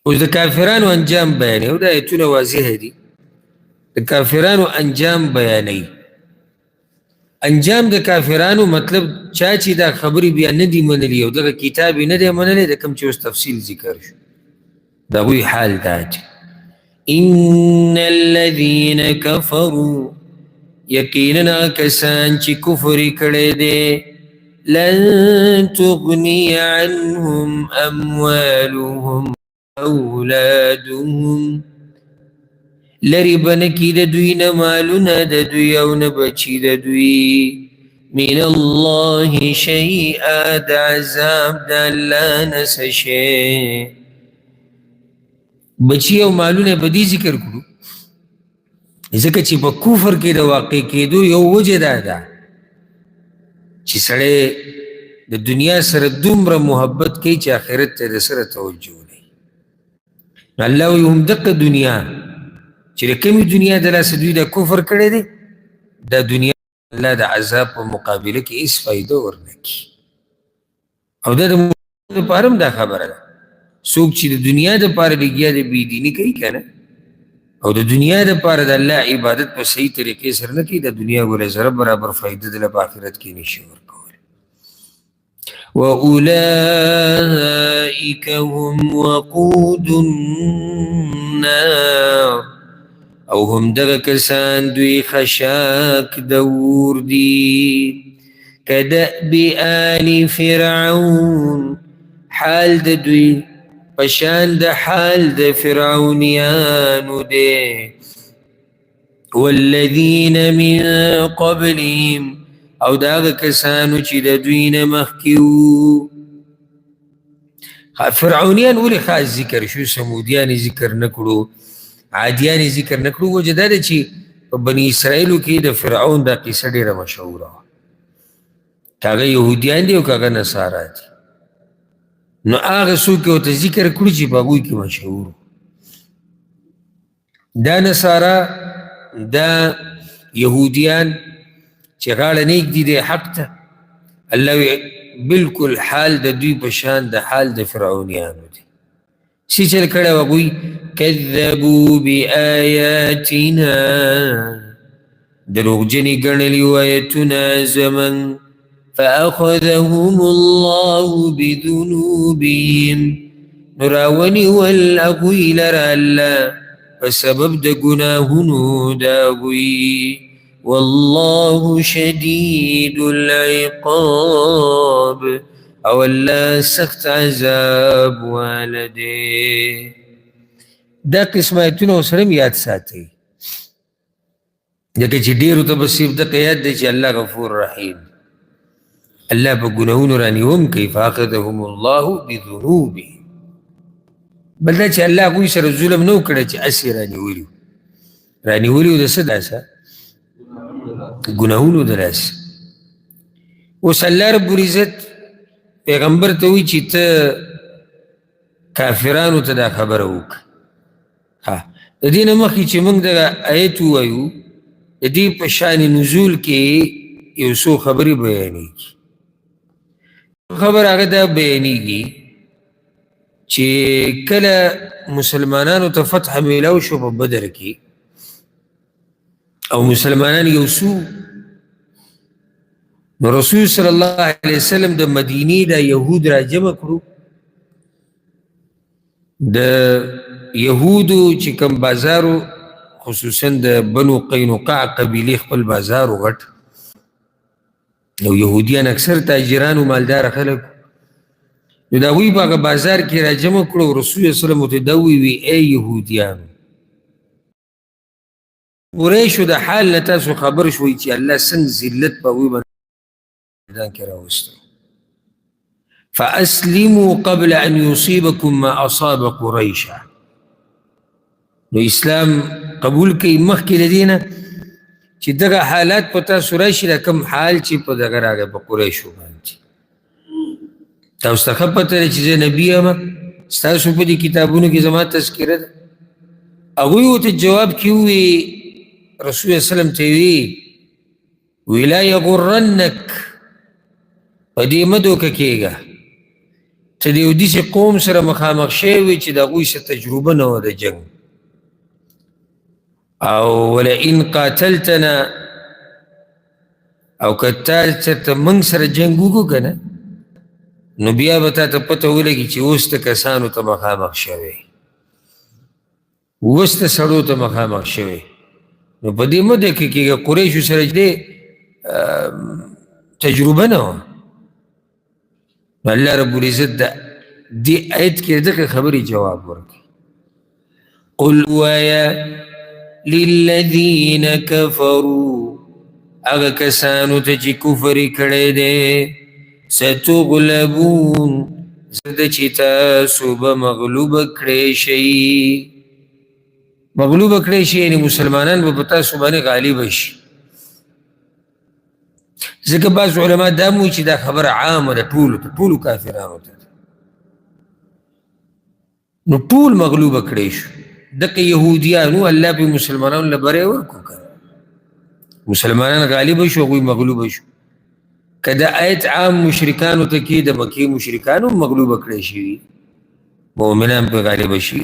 اوس د کافرانو انجام بیانوي، او دا آیتونه واضح دي. د کافرانو انجام بیانوي. انجام د کافرانو مطلب چا چې دا خبرې بیا نه دي منلي او دغه کتاب یې نه دی منلی، د کوم چې اوس تفصیل ذکر شو، د هغوی حال دا دی: ان الذین کفروا، یقینا کسان چې کفر یې کړی دی، لن تغنی عنهم اموالهم اولادهم، لرې به نه کړي د دوی نه مالونه د دوی او نه بچي د دوی، من الله شیئا، د عذاب د الله نه څه شی. بچي او مالونه په دې ذکر کړو ځکه چې په کفر کې د واقع کېدو یو وجه دا ده چې سړی د دنیا سره دومره محبت کوي چې آخرت ته د سره توجه نه. نو الله وایي هم دقه دنیا چې د کومې دنیا د لاسه دوی دا کفر کړی دی، دا دنیا الله د عذاب په مقابله کې هېڅ فایده ورنه کړي. او دا د لپاره هم دا خبره ده، څوک چې د دنیا دپاره لګیا دی بې دیني کوي که نه، او د دنیا دپاره د الله عبادت په صحیح طریقې سره نه کوي، د دنیا ګوره ذره برابر فایده دله په آخرت کې نشي ورکولی. وأولئک هم وقود النار، او هم دغه کسان دوی خشاک د اور دي. کدأب آل فرعون، حال د دوی پشان د حال د فرعونیانو دی. والذین من قبلهم، او د هغه کسانو چې د دوی نه مخکې وو. فرعونیان ولې خاص ذکر شو، ثمودیان یې ذکر نه کړو، عادیان یې ذکر نه کړو؟ وجه دا ده چې په بني اسرائیلو کې د فرعون دا قصه ډېره مشهوره وه، که هغه یهودیان دي او که هغه نصارا دي. نو هغه څوک یې ورته ذکر کړو چې په هغوی کې مشهور. دا نصارا، دا یهودیان چې غاړه نه ږدي دی حق ته، الله وایي بالکل حال د دوی په شان د حال د فرعونیانو دی. څه چل کړی هغوی؟ کذبو بآیاتنا، دروغجنې ګڼلي وو آیتونه زموږ. فأخذهم الله بذنوبهم، نو راونیول هغوی لره الله په سبب د ګناهونو د هغوی. والله شدید العقاب، او الله سخت عذاب واله دی. دا قسم آیتونه ورسره هم یاد ساتئ، ځکه چې ډېرو ته به صرف دقه یاد دی چې الله غفور رحیم، الله په ګناهونو رانیوم کوي. فاخذهم الله بذنوبهم، بل دا چې الله هغوی سره ظلم نه و کړی چې هسې رانیولي، رانیولي د څه داسه ګناهونو د لاسه. اوس الله رب العزت پیغمبر ته وایي چې ته کافرانو ته دا خبره وکړه. ها، د دې نه مخکې چې موږ دغه آیت ووایو، د دې په شان نزول کې یو څو خبرې بیانېږي. خبره هغه دا بیانېږي چې کله مسلمانانو ته فتح میلاو شو په بدر کې، او مسلمانان یو څو، نو رسول صلی الله علیه وسلم د مدینې دا یهود را جمع کړو. د یهودو چې کوم بازارو، خصوصا د بنو قینقاع قبیلې خپل بازارو غټ، نو یهودیان اکثر تاجران او مالدار خلک، نو د هغوی په هغه بازار کې را جمع کړو. رسول الله صلی الله علیه وسلم ورته دا وویل: ای یهودیانو، قریشو د حال نه تاسو خبر شوئ چې الله څنګه ذلت په هغوی باندې میدان کې راوستو. فاسلموا قبل ان يصيبكم ما اصاب قريشا. نو اسلام قبول کړئ مخکې له دې نه چې دغه حالات په تاسو راشي، دا کوم حال چې په دغه راغی په قریشو باندې. تاسو ته ښه پته ده چې زه نبي یم، ستاسو په دې کتابونو کې زما تذکره ده. هغوی ورته جواب کې وویل، رسول الله وسلم ته وی، وی لا یغرنک، په دې مه دوکه کېږه، چې د یو داسې قوم سره مخامخ شوی وي چې د هغوی څه تجربه نه وه د جنګ. او ولئن قاتلتنا، او که تا چېرته موږ سره جنګ وکړو که نه، نو بیا به تا ته پته ولګي چې اوس ته کسانو ته مخامخ شوی، اوس ته سړو ته مخامخ شوی. نو په دې موده کې کېږي قریشو سره چې دی تجربه نه وه. الله رب العزت د دې آیت کې دغه خبرې جواب ورکړي. قل وایه للذین کفروا، هغه کسانو ته چې کفر یې کړی دی، ستغلبون، زه ده چې تاسو به مغلوب کړی شئ. مغلوب کړی شئ یعنې مسلمانان به په تاسو باندې غالب شي. ځکه بعض علما دا هم وایي چې دا خبره عامه ده ټولو ته، ټولو کافرانو ته ده. نو ټول مغلوب کړی شو. دغه یهودیانو الله په مسلمانانو له بری ورکړو، که مسلمانان غالب شو، هغوی مغلوب شو. که دا آیت عام مشرکانو ته کې د مکې مشرکانو مغلوب کړی شوي، مؤمنان په غالب شي.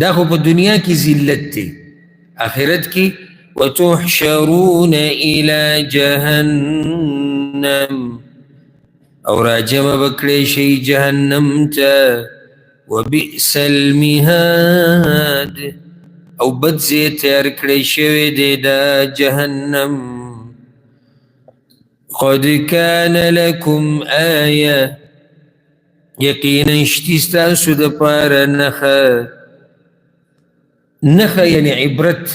دا خو په دنیا کې ذلت دی، آخرت کې وتحشرون إلى جهنم، او راجمع به کړی شي جهنم ته. وبئس المهاد، او بد ځای تیار کړی شوی دی دا جهنم. قد كان لكم آیه، یقینا شتي ستاسو دپاره نښه. نښه یعنی عبرت،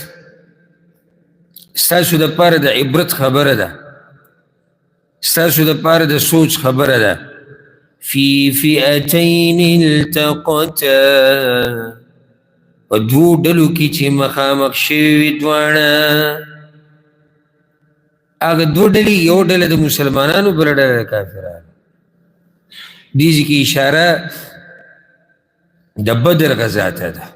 ستاسو دپاره د عبرت خبره ده، ستاسو دپاره د سوچ خبره ده. فی فئتین التقتا، په دوو ډلو کې چې مخامخ شوي وي دواړه. هغه دوه ډلې، یو ډله د مسلمانانو، بله ډله د کافرانو. دې ځای کې اشاره د بدر غزا ته ده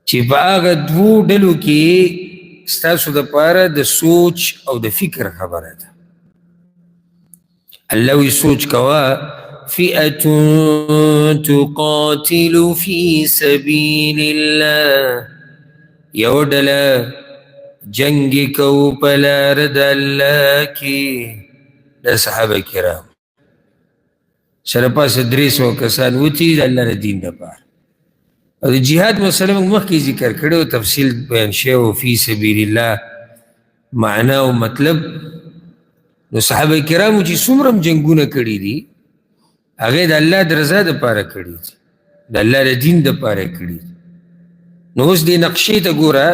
چې په هغه دوو ډلو کې ستاسو دپاره د سوچ او د فکر خبره ده. الله وی سوچ کوه، فئة تقاتل فی سبیل الله، یو ډله جنګ کوو په لار د الله کې. د صحابه کرام سره پاسه 300 کسان وتي د الله د دین دپاره. او د جهاد مسله موږ مخکې ذکر کړې او تفصیل بیان شوی و، فی سبیل الله معنا او مطلب. نو صحابه کرامو چې څومره هم جنګونه کړي دي، هغې د الله د رضا دپاره کړي دي، د الله د دین دپاره کړي دي. نو اوس دې نقشې ته ګوره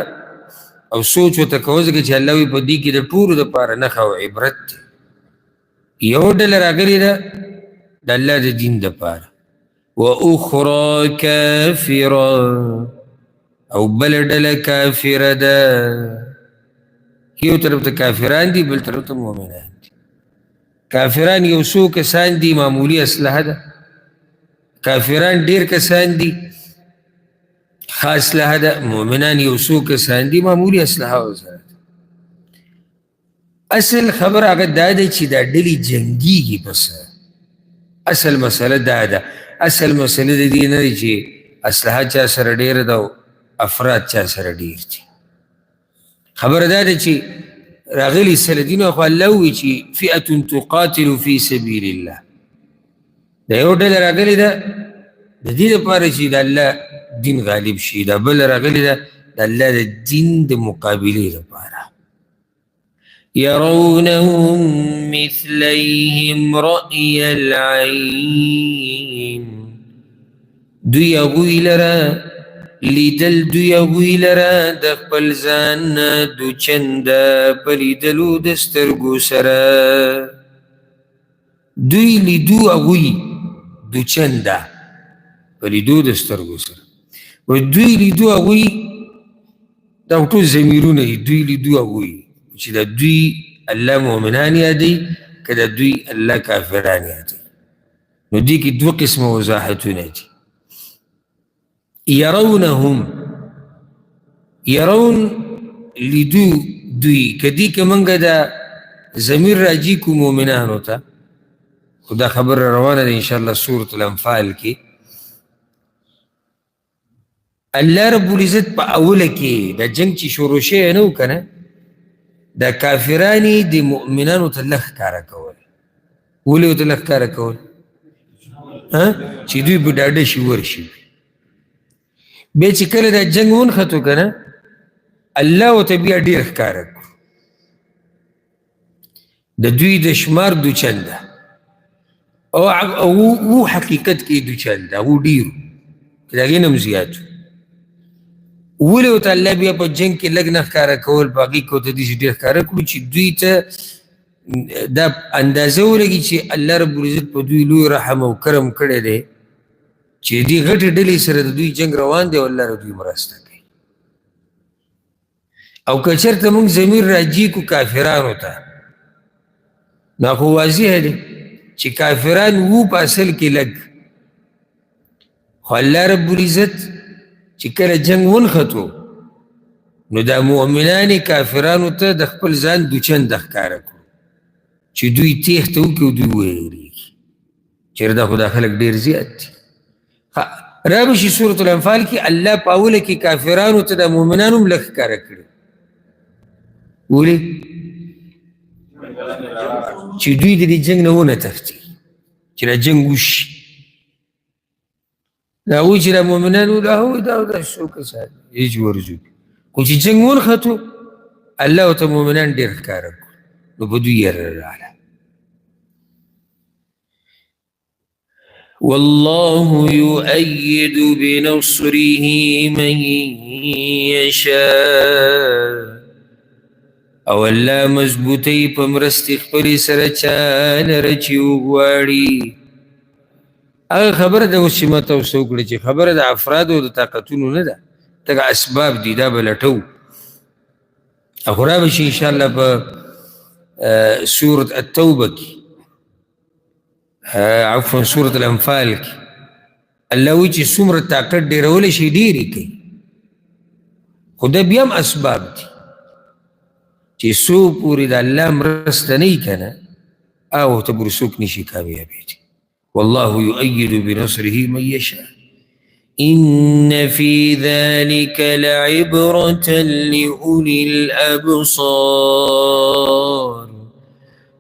او سوچ ورته کوه، ځکه چې الله وایي په دې کې د ټولو دپاره نښه او عبرت دی. یو ډله راغلې ده د الله د دین دپاره، وأخرى کافره، او بله ډله کافره ده. یو طرف ته کافران دي، بل طرف ته مؤمنان دي. کافران یو څو کسان دي، معمولي اسلحه ده. کافران ډېر کسان دي، ښه اسلحه ده. مؤمنان یو څو کسان دي، معمولي اسلحه ورسره ده. اصل خبره هغه دا ده چې دا ډلې جنګېږي په څه. اصل مسله دا ده، اصل مسله د دې نه ده چې اسلحه چا سره ډېره ده او افراد چا سره ډېر دي. خبره دا ده چې راغلي سلدین، خو الله ووایي چې فئة تقاتل فی سبیل الله، دا یو ډله راغلې ده د دې لپاره چې د الله دین غالب شي، دا بله راغلې ده د الله د دین د مقابلې لپاره. يرونهم مثليهم رأي العين، دوی هغوی لره لیدل، دوی هغوی لره د خپل ځان نه دوچنده په لیدلو د سترګو سره. دوی لیدو هغوی دوچنده په لیدو د سترګو سره. و دوی لیدو هغوی، دا ټول ضمیرونه دي. دوی لیدو هغوی چې دا دوی الله مؤمنان یادوي که دا دوی الله کافران یادوي. نو دې کې دوه قسمه وضاحتونه دي. يرونهم، يرون لیدو دوی، که دې کې موږ دا ضمیر راجع کړو مؤمنانو ته، خو دا خبره روانه ده انشاءالله سورة الانفال کې. الله رب العزت په اوله کې دا جنګ چې شروع شوی نه و که نه، دا کافران یې د مؤمنانو ته لږ ښکاره کول. ولې ورته لږ ښکاره کول؟ چې دوی به ډاډه شي ورشي. بیا چې کله دا جنګ ونښتو که نه، الله ورته بیا ډېر ښکاره کړو، د دوی د شمار دوچنده او حقیقت کې دوچنده هغو ډېرو د هغې نه هم زیات وو. ولې ورته الله بیا په جنګ کې لږ نه ښکاره کول، په هغې کې ورته داسې ډېر ښکاره کړو چې دوی ته دا اندازه ولګي چې الله رب العزت په دوی لوی رحم او کرم کړی دی چې دې غټې ډلې سره د دوی جنګ روان دی او الله د دوی مرسته کوي. او که چېرته موږ ضمیر راجع کړو کافرانو ته، نو خو واضح دی چې کافران وو په اصل کې لږ، خو الله رب العزت چې کله جنګ ونښتو نو دا مؤمنان کافرانو ته د خپل ځان دوچنده ښکاره کړو چې دوی تېښته وکړي او دوی ووېرېږي، چېرې دا خو دا خلک ډېر زیات دي. را به شي سورة الانفال کې الله په اوله کې کافرانو ته د مؤمنانو هم لږ ښکاره کړي. ولې؟ چې دوی د دې جنګ نه ونه تښتي، چې دا جنګ وشي. دا هغوی چې دا مؤمنان وو، دا هغوی دا دا څو کسان دي چې ورځو، خو چې جنګ ونښتو الله ورته مؤمنان ډېر ښکاره کړو، نو په دوی یره راغله. والله يؤيد بنصره من يشاء. او الله مضبوطی په مرستې خپلې سره چا لره چې وغواړي. هغه خبره ده اوس چې ما تاسو ته وکړه چې خبره د افرادو او د طاقتونو نه ده، دغه اسباب دي، دا به لټوو. خو را به شي انشاءالله په سورة التوبه کې، عفوا سورة الانفال کې الله وایي چې څومره طاقت ډېرولی شي ډېر یې کوي، خو دا بیا هم اسباب دي چې څو پورې د الله مرسته نه وي که نه، هغه ورته پورې څوک نه شي کامیابېدی. والله يؤيد بنصره من يشاء إن في ذلك لعبرة لأولي الأبصار.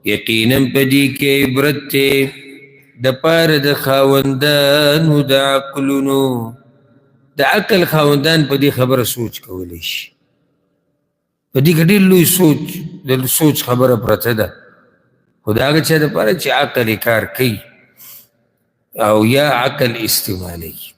یقینا په دې کې عبرت دی د پاره د خاوندانو د عقلونو. د عقل خاوندان په دې خبره سوچ کولی شي. په دې کې ډېر لوی سوچ، د سوچ خبره پرته ده، خو د هغه چا دپاره چې عقل یې کار کوي او یا عقل استعمالوي.